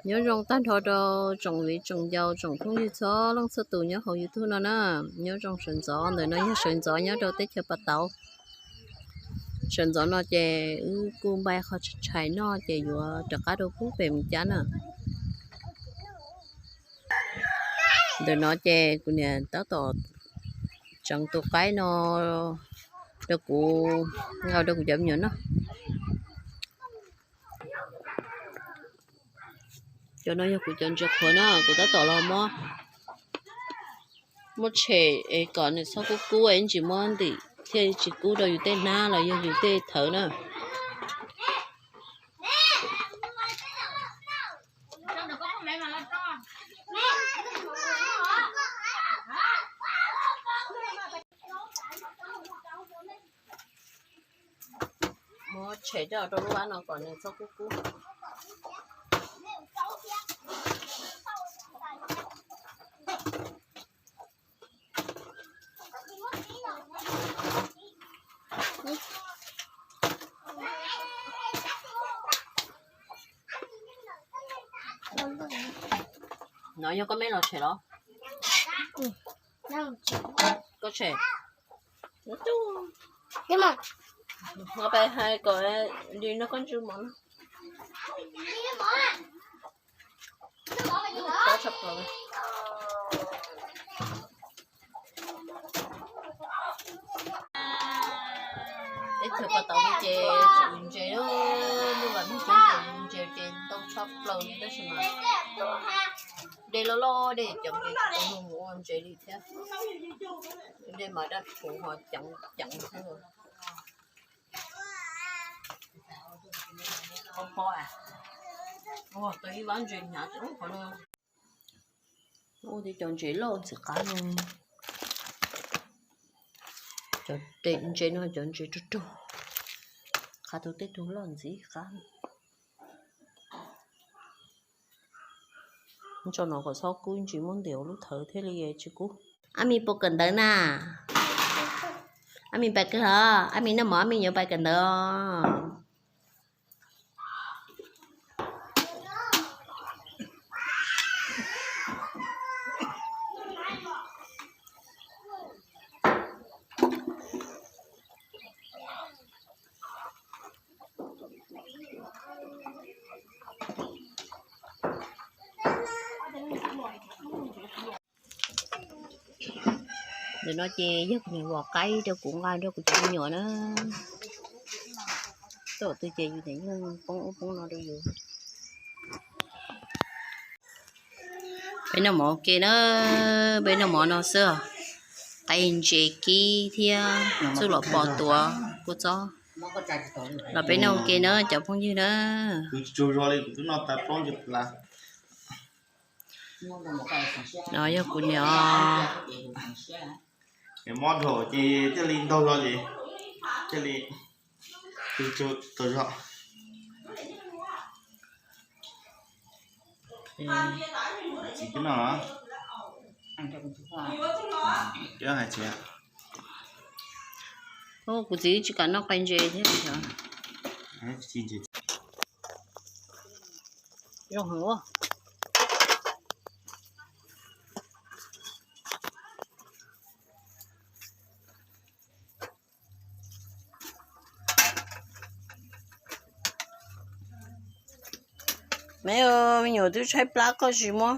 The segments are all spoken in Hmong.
Nyob zoo tag nrho rau tsoom viv tsoom ncaus tsoom phooj ywg txhua leej txhua tus nyob hauv YouTube no na. Nyob zoo sawv ntxov, ntawm no yog sawv ntxov nyob rau teb chaws Pas Tauv. Sawv ntxov no ces wb kuj npaj qhov tshais noj ces yuav rov qab rau pub pem Mus Cab na. Ntawm no ces kuv niam tab tom tseev tus qaib no rau kuv, nqa rau kuv cov me nyuam noj. Cov no yog kuv cov ntses qhuav na, kuv tab tom los muab, muab tshem es kom nws txhob kub kub, ib ntsis muab ntim thiaj tsis kub rau yus tej hnab los yog yus tej thawv na. Muab tshem coj rau lub vab no kom nws txhob kub kub. No yog koj me los tshem los? Koj tshem. Koj pais hais kom li no koj ntsw mov no. Teb chaws Pas Tauv no ces tseem ntses, lub vas mej coob ces ntses ces ntau tshaj plaws li tab sis mas dej loj loj dej coob ces tsis tau mus ua ntses li thiab. Dej mas daj rhuv ho ceev ceev xwb. Pob pob, tau ib vab ntses hnyav qhov no. Ua tias cov ntses loj ntxim qab no. Cov ntses no cov ntses rug rug, qhav tug tej tug loj ntxim qab. Tso no kom txhob kub ntsis muab ntim lub thawv thiaj li tsis kub. Ab Mis puas kawm ntawv na? Ab Mis pais kawg los? Ab Mis noj mov Ab Mis yuav pais kawm ntawv os. Ntawm no ces yog kuv niam vov qaib rau kuv nqa rau kuv cov me nyuam na. Thaum twg ces yus niam yeej poob ub poob no rau yus. Peb noj mov ua ke na, peb noj mov no xwb. Qaib ntses kib thiab txuj lom pos tuav kua txob. Los peb noj ua ke na cov phooj ywg na. No yog kuv niam os. Mob dhau ces thiaj li ntaug los ces thiaj li tau zog. Txiv twb noj los? Kuv txiv tsis kam noj qaib ntses thiab. Zoo heev ua. Me, me nyuam twb tshaib plab koj tsis muab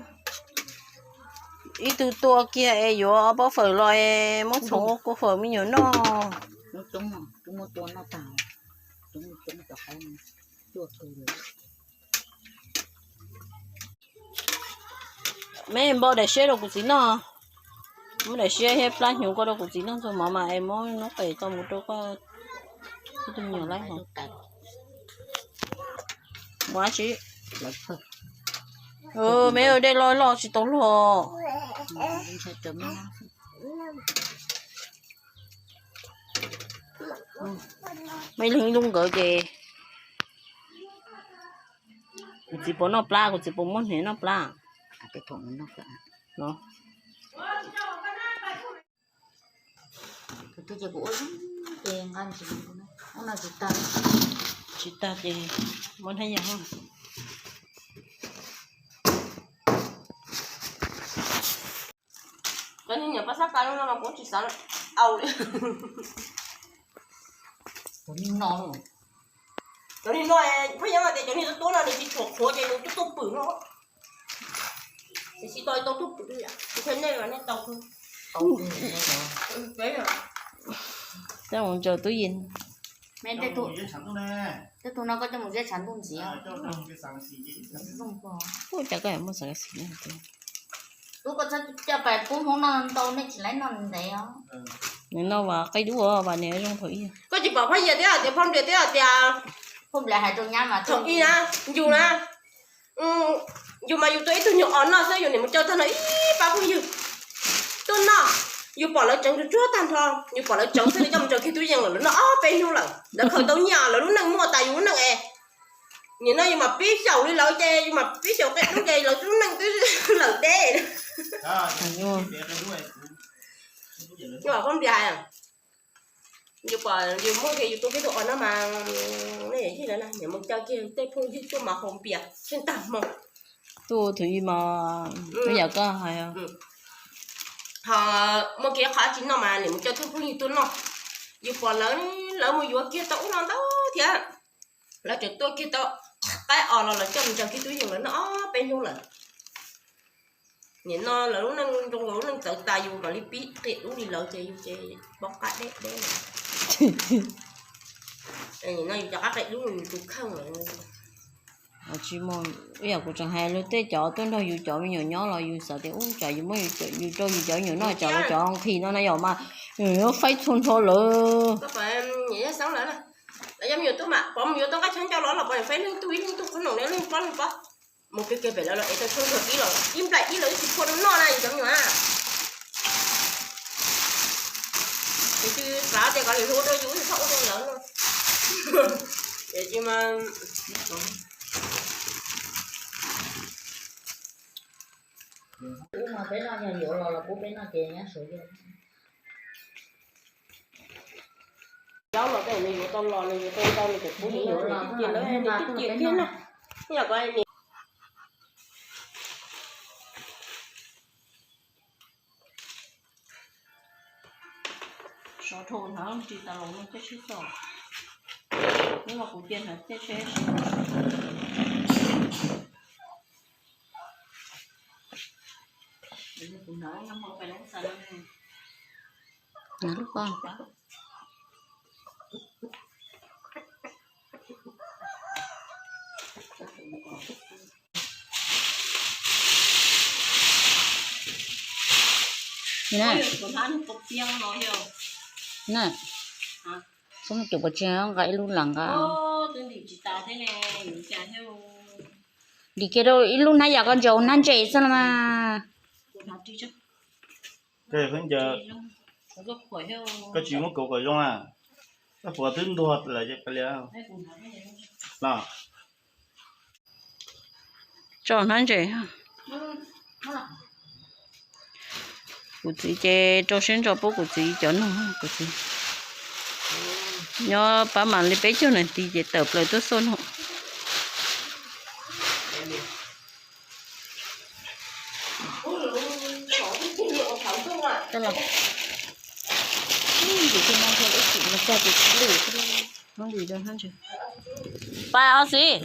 ib tug tua kiag es yuav ob pob fawm los es muab txhoov ua kua fawm me nyuam noj. Me npau daim siab rau kuv txiv noj. Muab daim siab thiab plab hnyuv koj rau kuv txiv noj ntxuag mov mas es muab noob qes tau mus rau koj ib tug me nyuam laib hov. Mus dab tsi? Me dej loj loj tsis tau luag. Me leeg lub nkawd ces kuv txiv puas noj plab, kuv txiv puas muab hnev noj plab? Tsis tag ces muab hnab yas. Pab xab kas no mas kuv tsis xav au li. Cov niag no, cov niag no, phaj yog tias cov niag tub tub no nws tsis tshua qhuav ces nws tuaj tuaj pwm no. Tiam sis tau tau tuaj pwm li, kuv qhia nej mas nej tau. Tau mus tsaws tub yees. Tej tug no koj coj mus ziab tshav ntuj ntxiv. Ua cas koj muaj xav xis no. Tub koj txhob coj pais pub hmoob noj ntau, nej tsis laib noj ntev os. Nws noj vas qaib dub vas nws zoo thaum ib. Koj tsis pom phaj yam thiab tias phaj nplias thiab tias, phaj nplias hais rau nyab mas thaum ib na, yus na, yus mas yus tua ib tug nyuag os noj xwb yus niam mus coj tag nrho ib pab phooj ywg tuaj noj. Yus pom lawv tseev tsuag tsuag tag nrho, yus pom lawv tseev xwb nws coj mus tsaws kiag tub yees lawm, lawv noj ob peb hnub lawm, lawv khaws tau nyiaj, lawv lub neej muaj tas yus lub neej es. Nim no yus mam pib xyaum li lawv ces yus mam pib xyaum qe dub ces lawv lub neej twb lawm deb. Yus pom yus muaj kiag yus tua kiag tug os no mas, nej yij lawv na, niam mus coj kiag tej phooj ywg tuaj mas haus npias tsheej tag hmo. Tuaj thaum ib mas, yam koj hais, ho muaj kiag qhov tsis noj mas niam mus coj tej phooj ywg tuaj noj. Yus pom lawv, lawv mus yuav kiag tau ub no ntau thiab, lawv tseem tuaj kiag tau qaib os los lawv coj mus tsaws kiag tub yees lawv noj ob peb hnub lawm. Nim no lawv lub neej zoo, lawv lub neej txawv tas, yus mam li pib qia dub li lawv ces yus ces poob qab deb deb. Nim no yus cov qab qia dub yus tus kheej lawm. Tsis muaj, ib yam kuv tseem hais lawv tej cov tuaj nrog yus cov me nyuam nyob los yus xav tias ub tsam yus muab yus rau yus cov me nyuam noj tsam lawv cov nqhis no na yom mas, faib txhua nrho lawm. Lawv cov me nyuam tub mas pov mus yuav tau nqaij tshaib ncauj los los pov faib leej tug ib leej tug qhob noom leej pob leej pob. Mus kiag kiag pem lawv los es tau tshuaj nrog ib los ib nplaim ib los ib tsis phua rau noj na yus cov me nyuam. Tus twg xav tias kom lwm hnub ua rau yus tsis txhob ua rau lawv no. Ces tsis mas, peb noj yog yuav los los pub peb noj ces nyab sawv. Zaub los tej nws yuav tau los nws yuav tau ntau nws tseem pub yuav los ces lawv nws twb cia kiag na. Yog ko sov dhau hnav ris tas los no caij tsheb txog. Hnub no kuv cia hnav caij tsheb. Kuv hnav lub no pais lub xas no. Hnav lub ko. Na, xub no cov pov tseg nqa ib lub las nqa. Dim kiag rau ib lub hnab yam ko ntsaum hnab ntses xwb los mas. Koj tsis muab kaum kom zoo na, koj puas twb ntuag lawm ces pab liam. Tso hnab ntses. Kuv txiv ces rau siab ntso pub kuv txiv cov nug, kuv txiv nyob pab mam li peb caug nas this ces tawm plaws tuaj xauj nug. Pais os xiv.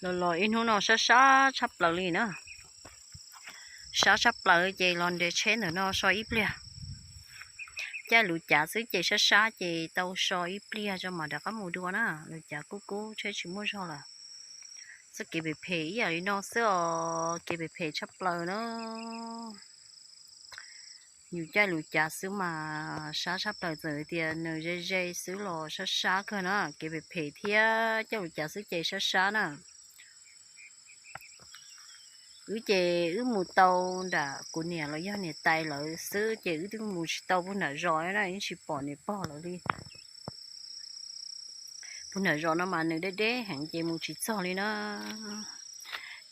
Los los ib hnub no sab sab tshaj plaws li na. Sab tshaj plaws ces los nres tsheb ntawm no so ib pliag. Caij lub cav xwb ces sab sab ces tau so ib pliag tso mam rov qab mus dua na. Lub cav kub kub tsheb tsis muaj zog lawm. Txoj kev phem phem ib yam li no xwb os, kev phem phem tshaj plaws na. Yus caij lub cav xwb mas sab tshaj plaws, txawm tias nws ze ze xwb los sab sab kawg na, kev phem phem thiab caij lub cav xwb ces sab sab na. Wb ces wb mus tau nram kuv niam los yog niam tais lawv xwb ces wb twb mus tsis tau puag nram zos na, wb tsis pom niam pog lawv li. Puag nram zos no mas nws deb deb heev ces mus tsis txog li na.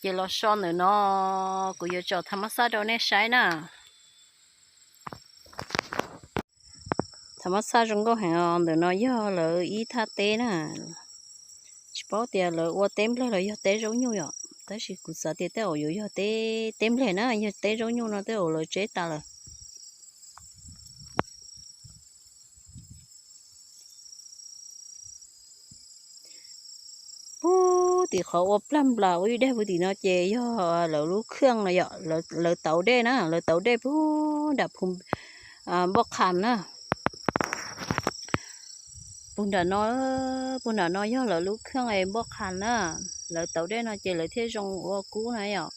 Ces los so ntawm no, kuv yuav tsom tha mab xab rau nej saib na. Thaum mab xaj zoo nkauj heev os, ntawm no yog lawv ib thaj teb na. Tsis paub tias lawv ua teb nplej los yog teb zaub nyuj yom, tab sis kuv xav tias tej zaum yuav yog teb, teb nplej na, yog teb zaub nyuj no tej zaum lawv tseb tas lawm. Puag tim qhov ua plag nplas ua ib daig puag tim no ces yog lawv lub khaj no yom, lawv tauv dej na, lawv tauv dej puag nram phu npoj qha na. Puag nram no, puag nram no yog lawv lub khaj npoj qha na, lawv tauv dej no ces lawv thiaj zoo ua kub na yom.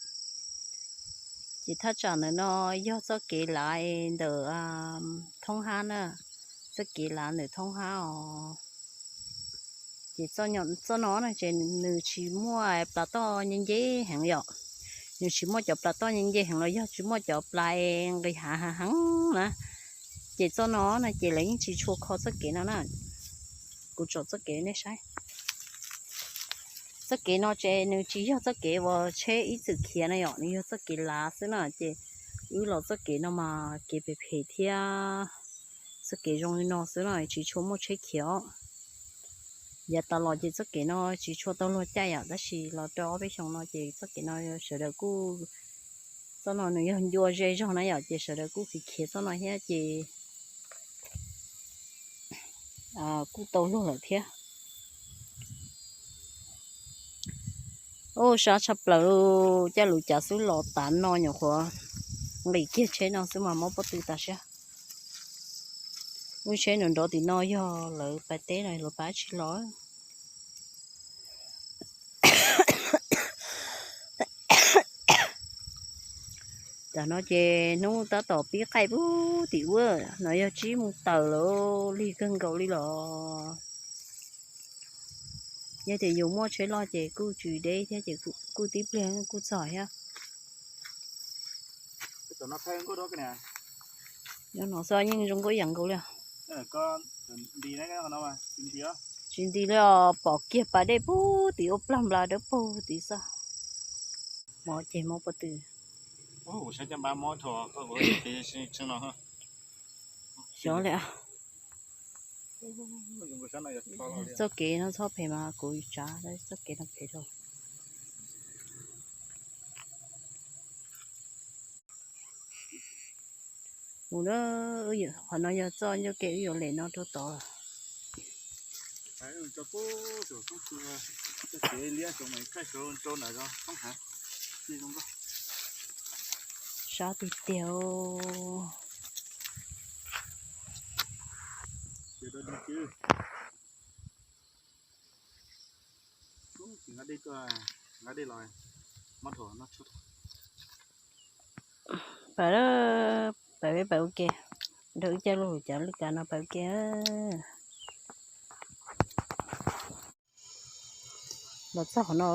Ces thaj tsam ntawm no yog txoj kev lav ntawm thoob hab na, txoj kev lav ntawm thoob hab os. Ces txoj no no ces nws tsis muaj plas toj nce nce heev yom, nws tsis muaj cov plas toj nce nce heev los yog tsis muaj cov plas nqis hav hav heev na. Ces txoj no no ces lawv yeej tsis tshua kho txoj kev no na. Kuv tsom txoj kev nej saib. Txoj kev no ces nws tsis yog txoj kev uas tsheb ib txwm khiav na yom, nws yog txoj kev lav xwb na. Ces wb los txoj kev no mas kev phem phem thiab, txoj kev zoo li no xwb no tsis tshua muaj tsheb khiav os. Yav tas los ces txoj kev no tsis tshua tau luag caij yom, tab sis los rau ob peb xyoos no ces txoj kev no sawv daws kuj, txoj no nws yog ncua ze zog na yom, ces sawv daws kuj khiav khiav txoj no thiab ces kuj tau luag lawm thiab. Ub, sab tshaj plaws, caj lus cav xwb los tav no nyuam qhuav nqis kiag tsheb no xwb mas mob pob tw tas siab. Lub tsheb nrov nrov tim no yog lawv pais teb no, lawv pais dab tsi los. Tam no ces hnub tab tom pib qaij puag tim ub no, yog tsib moos tawm lawm, lig kawg nkaus li los. Yog tias yus muaj tsheb loj ces kuj tsis deb thiab ces kuj tib pliag kuj txog thiab. Nyob no xwb yeej zoo nkauj ib yam nkaus li. Tsis nti li os, pom kiag pas dej puag tim ub plag nplas dawb paug tid xwb. Mob ces mob pob tw. Xyov li. Txoj kev no txhob phem mas kuv tsav txoj kev no phem rau. Mus na, qhov no yog txoj ncauj ke wb yuav lem no rau tod. Sab tiag tiag. Pab, pab peb pab ua ke, nrog wb caij lub hauv cav lwj kav no pab ua ke. Los txog qhov no,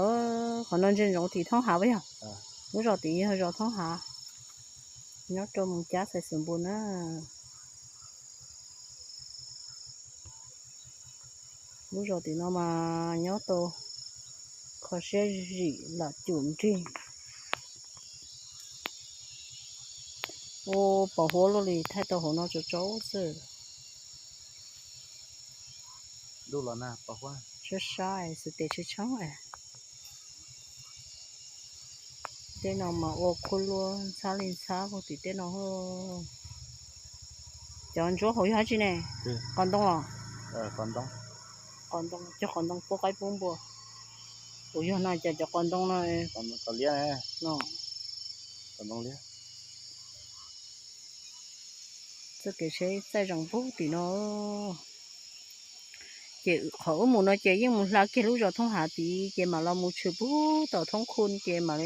qhov no ntsia ntsoov tim thoob hav puas yog? Lub zos tid yog zos thoob hav, nyob rau mus cab xais xwm npus na. Lub zos tim no mas nyob tau kho siab zim lam cum nrig. Ua pos huab luaj li, thaij tau hauv no tsaus tsaus xwb. Sab sab xwb tes tsheb tshoob. Tej no mas ua khuab luab ntxhab li ntxhab puag tim tej no. Cov ntsuab hauv yog dab tsi ne? Qos ntoo los? Qos ntoo, cog qos ntoo pub qaib pub npua. Kuv yog no ces cov qos ntoo no. Txoj kev tsheb txaij zoo pug tim no. Ces qhov wb mus no ces yeej mus hla kiag lub zos thoob hav tid ces mam los mus tshwm pug tom thoob khu ces mam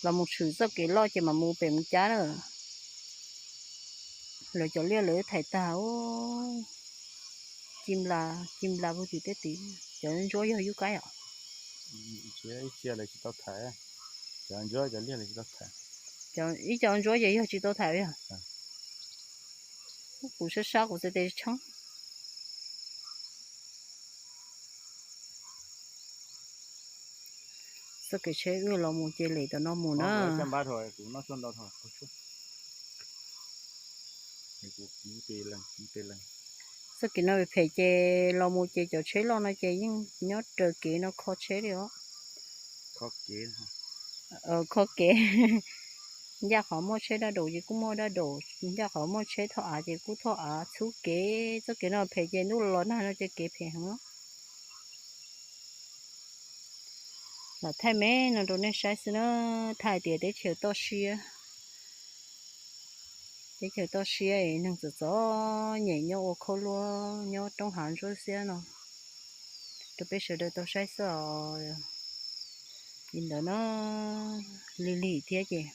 los mus tshwm txoj kev loj ces mam mus pem mus cab na. Lawv cov liaj lawv thaim tag, ci nplas ci nplas pug tim tej tid. Cov ntsuab yog yub qaib os. Ib cov ntsuab cov liaj lawv tsis tau tham. Ib cov ntsuab ces yog tsis tau tham yog. Kuv sab sab kuv txhais tes tshoob. Txoj kev tsheb wb los mus ces lem tom no mus na. Caj npab rau kuv noj tshuaj ntau rau. Kuv tis lees tis lees. Txoj kev no phem ces los mus ces cov tsheb loj no ces yeej nyob raws kev no kho tsheb li os. Kho kev, ncaj qhov muaj tsheb daj daum ces kuj muaj daj daum, ncaj qhov muaj tsheb thoj av ces kuj thoj av, txhub kev. Txoj kev no phem ces ntuj los nag no ces kev phem heev. Los thaij me no rau nej saib xwb na, thaij tias teb chaws toj siab, teb chaws toj siab es neeg txom txom nyem nyob ua khaub luaj nyob roob hav ntsuab xiab no rau peb sawv daws tau saib xwb os. Li ntawd na, lig lig thiab ces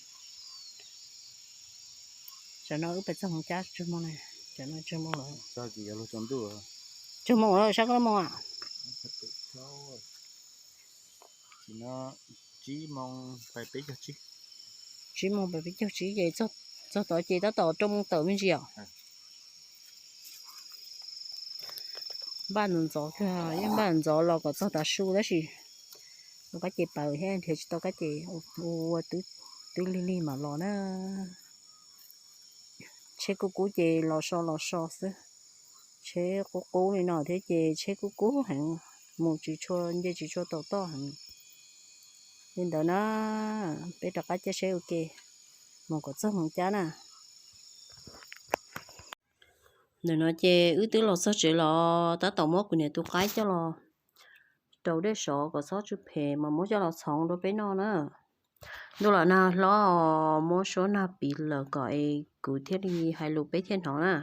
tsam no wb pais txog Moos Cab tsaug moos, tsam no tsaug moos lawm. Tsaug moos lawm, sab koj lub moos a? Tsib moos pais peb caug tsib ces txog tod ces tab tom rau moos tawm me ntsis os. Npaj ntxov ntxov kawg, yeej npaj ntxov los kom txog tav su tab sis ua kab ces paws thiab nrhiav tsis tau kab ces ua twb lig lig mam los na. Tsheb kub kub ces los so los so xwb. Tsheb qub qub li no thiab ces tsheb kub kub heev, mus tsis tshua, nce tsis tshua tau toj heev. Li ntawd na, peb rov qab caij tsheb ua ke mus kom txog Moos Cab na. Ntawm no ces wb twb los txog tsev los tab tom muab kuv niam tus qaib coj los rau dej sov kom txhob tsw phem mas muab coj los txhoov rau peb noj na. Ntuj los nag hlob, muab suab nag piv lawm kom es kuv thiaj li hais lus peb thiaj hnov na.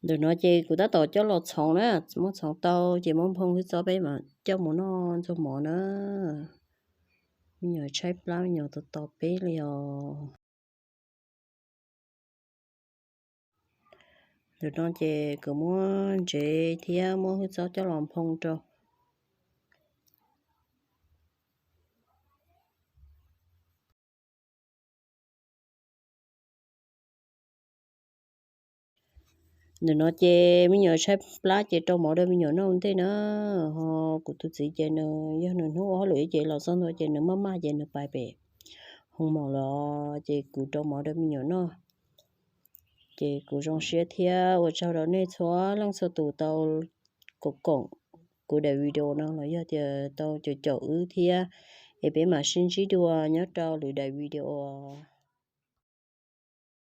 Ntawm no ces kuv tab tom coj los txhoov na, muab txhoov tau ces muab nphoo hwj txob peb mam coj mus noj ntxuag mov na. Me nyuam tshaib plab me nyuam tos tos peb li os. Ntawm no ces kuv muab ntsev thiab muab hwj txob coj los nphoo rau. Ntawm no ces me nyuam tshaib plab ces rau mov rau me nyuam noj ua ntej na. Ho kuv tus txiv ces nws yog nws hnub ua hauj lwm ces los txog ntua ces nws maj maj ces nws pais pem hoo maum los ces kuv rau mov rau me nyuam noj. Ces kuv zoo siab thiab ua tsaug rau nej txhua leej txhua tus tau koom koom kuv daim video no los yog tias tau caum caum wb thiab. Es peb mam sib ntsib dua nyob rau lwm daim video.